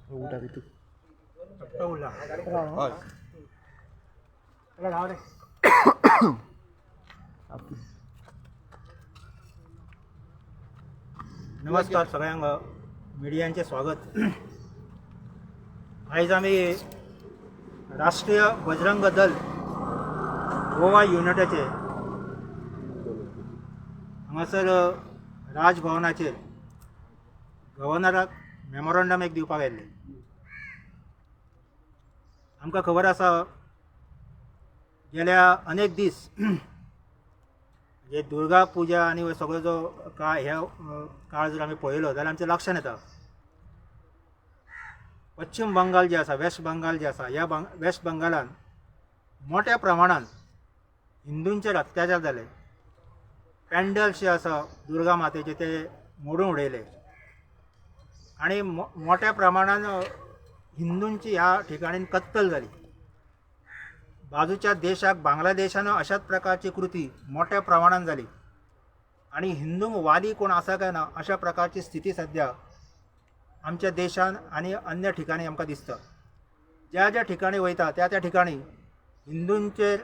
नमस्कार सगळ्यांक, मिडियांचें स्वागत. आयज आमी राष्ट्रीय बजरंग दल गोवा युनिटाचे हांगासर राजभवनाचेर गव्हर्नराक मेमोरंडम एक दिवपाक आयिल्ले. आमकां खबर आसा, गेल्या अनेक दीस म्हणजे दुर्गा पुजा आनी सगळो जो काळ, ह्या काळ जर आमी पळयलो जाल्यार आमच्या लक्षांत येता, पश्चिम बंगाल जे आसा, वेस्ट बंगाल जे आसा, ह्या वेस्ट बंगालान मोठ्या प्रमाणान हिंदूंचेर अत्याचार जाले. पॅन्डल्स जे आसा दुर्गा मातेचे ते मोडून उडयले आनी मोठ्या प्रमाणान हिंदूंची ह्या ठिकाणी कत्तल जाली. बाजूच्या देशाक बांगलादेशान अशाच प्रकारची कृती मोठ्या प्रमाणान जाली आनी हिंदूंक वाली कोण आसा काय ना अशा प्रकारची स्थिती सद्या आमच्या देशान आनी अन्य ठिकाणी आमकां दिसता. ज्या ज्या ठिकाणी वयता त्या त्या ठिकाणी हिंदूंचेर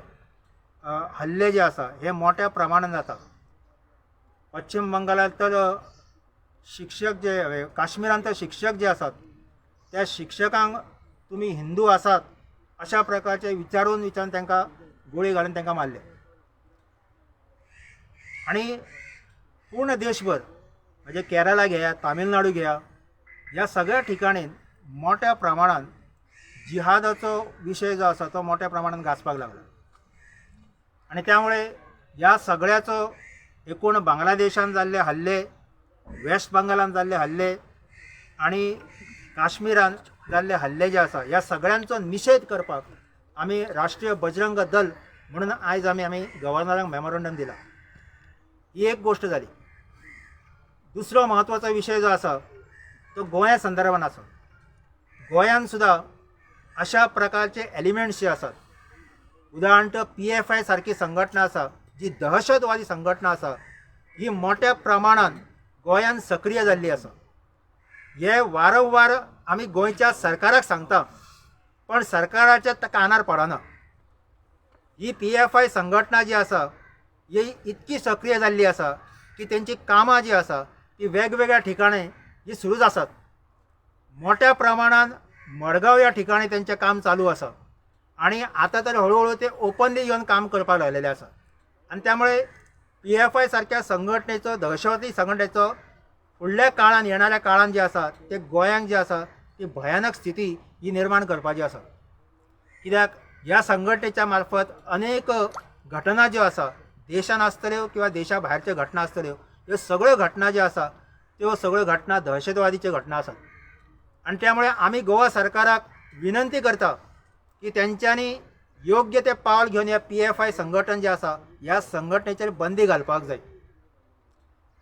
हल्ले जे आसा हे मोठ्या प्रमाणान जाता. पश्चिम बंगालांत तर शिक्षक जे, काश्मीरांत तर शिक्षक जे आसात त्या शिक्षकांक तुमी हिंदू आसात अशा प्रकारचे विचारून विचारून तांकां गोळी घालून तांकां मारले. आनी पूर्ण देशभर म्हणजे केरला घेया, तामिळनाडू घेया, ह्या सगळ्या ठिकाणी मोठ्या प्रमाणान जिहादाचो विशय जो आसा तो मोठ्या प्रमाणान गाजपाक लागला. आनी त्यामुळे ह्या सगळ्याचो एकूण बांगलादेशान जाल्ले हल्ले, वेस्ट बंगालान जाल्ले हल्ले आनी काश्मीरान जाल्ले हल्ले जे आसा ह्या सगळ्यांचो निशेध करपाक आमी राष्ट्रीय बजरंग दल म्हणून आयज आमी आमी गव्हर्नराक मेमोरंडम दिला. ही एक गोश्ट जाली. दुसरो म्हत्वाचो विशय जो आसा तो गोंया संदर्भान आसा. गोंयान सुद्दां अशा प्रकारचे एलिमेंट्स जे आसात, उदाहरण PFI सारकी संघटना आसा जी दहशतवादी संघटना आसा, ही मोठ्या प्रमाणान गोंयान सक्रीय जाल्ली आसा. हे वारंवार आमी गोंयच्या सरकाराक सांगता पण सरकाराच्या कानार पडना. ही PFI संघटना जी आसा ही इतकी सक्रीय जाल्ली आसा की तेंची कामां जी आसा ती वेगवेगळ्या ठिकाणी ही सुरूच आसात. मोठ्या प्रमाणान मडगांव ह्या ठिकाणी तेंचें काम चालू आसा आनी आतां तर हळुहळू ते ओपनली येवन काम करपाक लागलेले आसा. आनी त्यामुळे PFI सारक्या संघटनेचो, दहशतवादी संघटनेचो फुडल्या काळान, येणाऱ्या काळान जे आसा ते गोंयांक जे आसा ती भयानक स्थिती ही निर्माण करपाची आसा. कित्याक ह्या संघटनेच्या मार्फत अनेक घटना ज्यो आसा देशान आसतल्यो किंवा देशा भायरच्यो घटना आसतल्यो, ह्यो सगळ्यो घटना ज्यो आसा त्यो सगळ्यो घटना दहशतवादीच्यो घटना आसात. आनी त्यामुळे आमी गोवा सरकाराक विनंती करता की तेंच्यांनी योग्य ते पावल घेवन ह्या PFI संघटन जे आसा ह्या संघटनेचेर बंदी घालपाक जाय.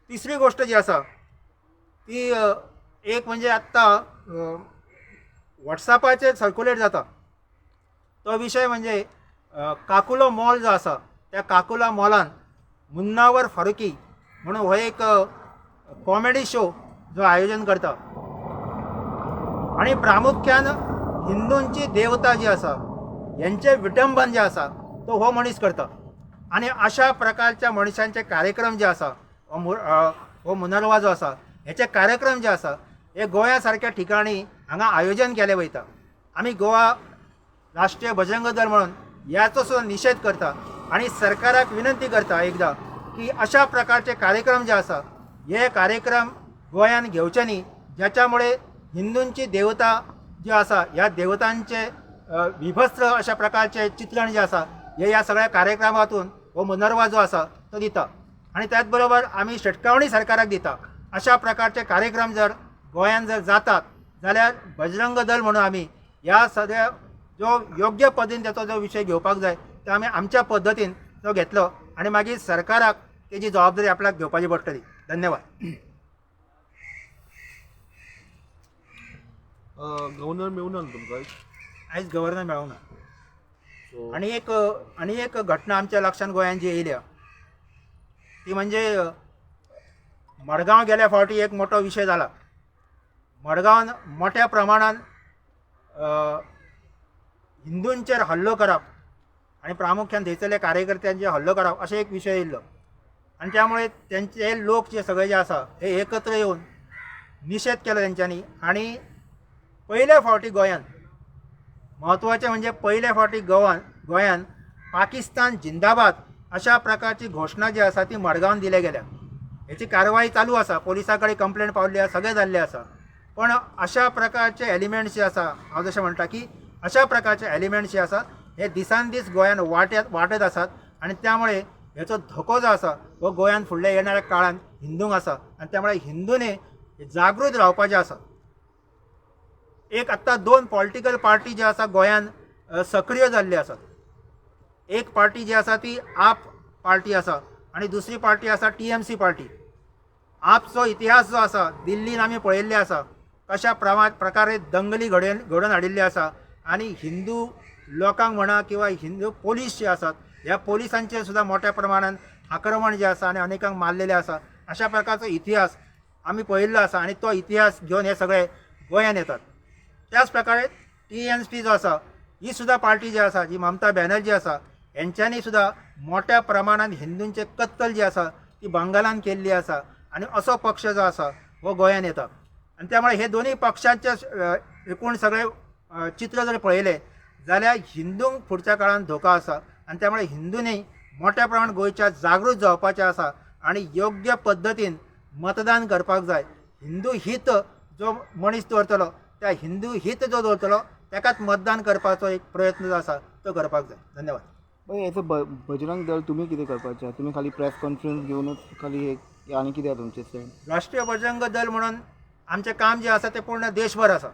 तिसरी गोश्ट जी आसा ती एक म्हणजे आत्तां वॉट्सॅपाचेर सर्कुलेट जाता तो विशय म्हणजे काकुलो मॉल जो आसा त्या काकुला मॉलान मुन्नावर फारुकी म्हणून हो एक कॉमेडी शो जो आयोजन करता आनी प्रामुख्यान हिंदूंची देवता जी आसा हेंचें विटंबन जें आसा तो हो मनीस करता. आनी अशा प्रकारच्या मनशांचे कार्यक्रम जे आसा हो मुनरवा जो आसा हेचे कार्यक्रम जे आसा हे गोंया सारक्या ठिकाणी हांगा आयोजन केलें वयता. आमी गोवा राष्ट्रीय बजरंग दल म्हणून ह्याचो सुद्दां निशेध करता आनी सरकाराक विनंती करता एकदां की अशा प्रकारचे कार्यक्रम जे आसा हे कार्यक्रम गोंयान घेवचे न्ही, ज्याच्यामुळे हिंदूंची देवता जी आसा ह्या देवतांचे विभस्त्र अशा प्रकारचे चित्रण जे आसा हे ह्या सगळ्या कार्यक्रमातून हो मुनरवा जो आसा तो दिता. आनी त्याच बरोबर आमी शिटकावणी सरकाराक दिता अशा प्रकारचे कार्यक्रम जर गोंयान जर जातात जाल्यार बजरंग दल म्हणून आमी ह्या सगळ्या जो योग्य पद्दतीन त्याचो जो विशय घेवपाक जाय तो आमी आमच्या पद्दतीन तो घेतलो आनी मागीर सरकाराक तेजी जबाबदारी आपल्याक घेवपाची पडटली. धन्यवाद. गव्हर्नर मेळूं ना तुमकां आयज? गव्हर्नर मेळोंक ना. आनी एक घटना आमच्या लक्षांत गोंयांत जी येयल्या ती म्हणजे मडगांव गेल्या फावटी एक मोठो विशय जाला. मडगांवान मोठ्या प्रमाणान हिंदूंचेर हल्लो करप आनी प्रामुख्यान थंयसरल्या कार्यकर्त्यांचेर हल्लो करप अशें एक विशय येयल्लो आनी त्यामुळे तेंचे लोक जे सगळे जे आसा हे एकत्र येवन निशेध केलो तेंच्यांनी. आनी पयले फावटी गोंयान, म्हत्वाचें म्हणजे पयले फावटी गोंयान पाकिस्तान जिंदाबाद अशा प्रकारची घोशणा जी आसा ती मडगांवान दिल्या गेल्या. हेची कारवाई चालू आसा, पोलिसां कडेन कंप्लेन पावल्ली आसा, सगळें जाल्लें आसा. पण अशा प्रकारचे एलिमेंट्स जे आसा, हांव जशें म्हणटा की अशा प्रकारचे एलिमेंट्स जे आसा हे दिसान दीस गोंयान वाडत आसात आनी त्यामुळे हेचो धोको जो आसा हो गोंयान फुडल्या येणाऱ्या काळान हिंदूंक आसा आनी त्यामुळे हिंदूंनी जागृत रावपाचें आसा. एक आत्तां दोन पॉलिटिकल पार्टी ज्यो आसा गोंयान सक्रीय जाल्ल्यो आसात. एक पार्टी जी आसा ती आप पार्टी आसा आनी दुसरी पार्टी आसा TMC party. आपचो इतिहास जो आसा दिल्लीन आमी पळयल्ले आसा, कशा प्रकारे दंगली घडोवन हाडिल्ली आसा आनी हिंदू लोकांक म्हणा किंवा हिंदू पोलीस जे आसात ह्या पोलिसांचेर सुद्दां मोठ्या प्रमाणान आक्रमण जें आसा आनी अनेकांक मारलेलें आसा. अशा प्रकारचो इतिहास आमी पळयल्लो आसा आनी तो इतिहास घेवन हे सगळे गोंयान येतात. त्याच प्रकारे TMC जो आसा ही सुद्दां पार्टी जी आसा, जी ममता बॅनर्जी आसा, हेंच्यांनी सुद्दां मोठ्या प्रमाणान हिंदूंचे कत्तल जी आसा ती बंगालान केल्ली आसा आनी असो पक्ष जो आसा हो गोंयान येता. आनी त्यामुळे हे दोनूय पक्षांचे एकूण सगळे चित्र जर पळयलें जाल्यार हिंदूंक फुडच्या काळान धोका आसा आनी त्यामुळे हिंदूंनी मोठ्या प्रमाणात गोंयच्या जागृत जावपाचें आसा आनी योग्य पद्दतीन मतदान करपाक जाय. हिंदू हित जो मनीस दवरतलो त्या हिंदू हित जो दवरतलो ताकाच मतदान करपाचो एक प्रयत्न जो आसा तो करपाक जाय. धन्यवाद. एज अ बजरंग दल तुमी कितें करपाचें? तुमी खाली प्रेस कॉन्फरन्स घेवनूच खाली एक आनी कितें आसा तुमचें स्टँड? राष्ट्रीय बजरंग दल म्हणून आमचें काम जें आसा तें पूर्ण देशभर आसा.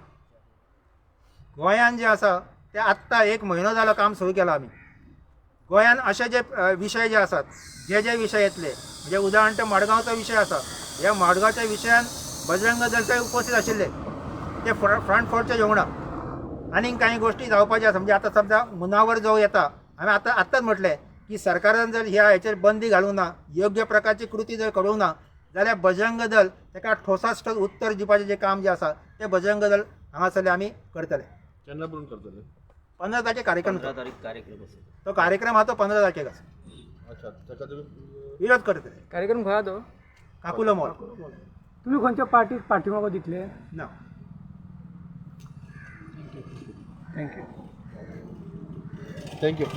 गोंयान जें आसा तें आत्तां एक म्हयनो जालो काम सुरू केलां आमी. गोंयान अशे जे विशय जे आसात, जे जे विशय येतले, म्हणजे उदाहरण तर मडगांवचो विशय आसा. ह्या मडगांवच्या विशयान बजरंग दल उपस्थित आशिल्ले, ते फ्रंट फोर्टचे येवंक ना. आनीक कांय गोश्टी जावपाच्यो आसा. म्हणजे आतां समजा मुनावर जो येता, हांवें आतां आत्तांच म्हटलें की सरकारान जर ह्या हेचेर बंदी घालूंक ना, योग्य प्रकारची कृती जर करूंक ना जाल्यार बजरंग दल ताका ठोसास ठोस उत्तर दिवपाचें जें काम जें आसा तें बजरंग दल हांगासरलें आमी करतले. केन्ना पळोवन करतले? 15 तारखेक कार्यक्रम, 15 तारीख कार्यक्रम आसा. तो कार्यक्रम आहा तो 15 तारखेक आसा. अच्छा, ताका तुमी विरोध करतले. कार्यक्रम खंय तो? काकुलो मॉल. तुम्ही खंयच्या पार्टीक पाठिंबो दितले? ना. Thank you. Thank you.